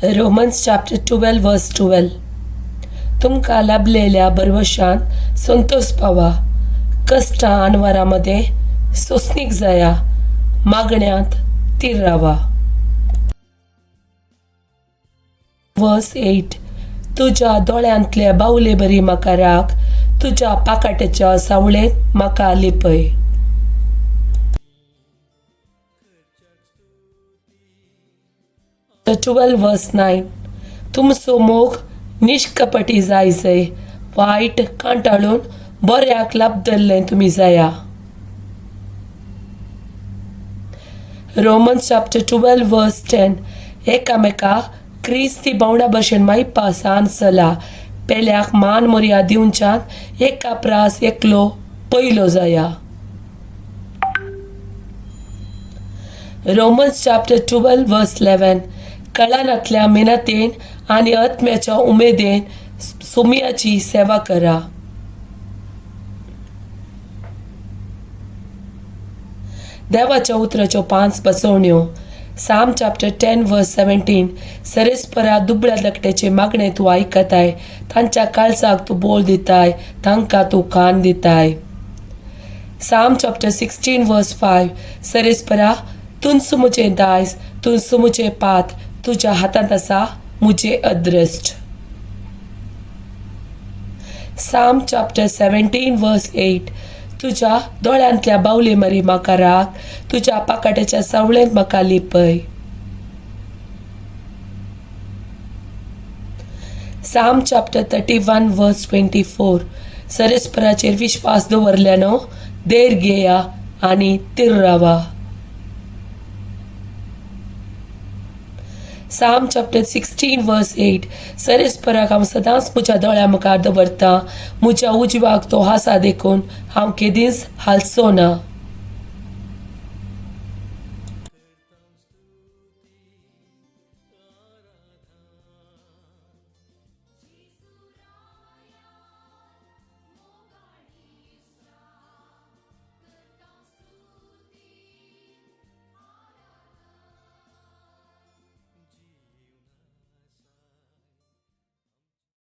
Romans chapter 12 verse 12. तुमकां लाभलेल्या भरवशान संतोश पावा, कश्टां आनवरा मदें सोंसणीक जाया, मागण्यांत तीर रावा. वर्स 8. तुज्या दोळ्यांतले बावले बरी म्हाका राख, तुज्या पाकाट्याच्या सावळेंत म्हाका लिपय. 12 वर्स 9. तुमचो मोग निश्कपटी जाय जय, वायट कांटाळून बऱ्याक लाबदल्लें तुमी जाया. Romans chapter 12 verse 10. एकामेका क्रिस्ती भावंडा भशेन मायपा सान चला, पेल्याक मान मर्याद दिवच्यान एका प्रास एकलो पयलो जाया. Romans chapter 12 verse 11. कळानांतल्या मेहनतीन आनी आत्म्याच्या उमेदीन सोमयाची सेवा करा. देवाच्या उतराच्यो 5 बसवण्यो. Psalm chapter 10 verse 17. सरेस्परा दुबळ्या धाकट्याचे मागणे तूं आयकताय, तांच्या काळजाक तूं बोल दिताय, तांकां तूं कान दिताय. Psalm chapter 16 verse 5. सरेस्परा तुंच म्हजें दायज, तुंच म्हजें पात, तुज्या हातांत आसा म्हजें अद्रश्ट. Psalm chapter 17 verse 8. तुज्या दोळ्यांतल्या बावले मारी म्हाका राख, तुज्या पाकाट्याच्या सावळेंत म्हाका लिपय. Psalm chapter 31 verse 24. सरेस्पराचेर विश्वास दवरल्यानो देर घेया आनी तीर रावा. Psalm chapter 16 verse 8. सरेस्पराक हांव सदांच म्हज्या दोळ्या मुखार दवरतां, म्हज्या उजवाक तो आसा देखून हांव केदींच हालचो ना.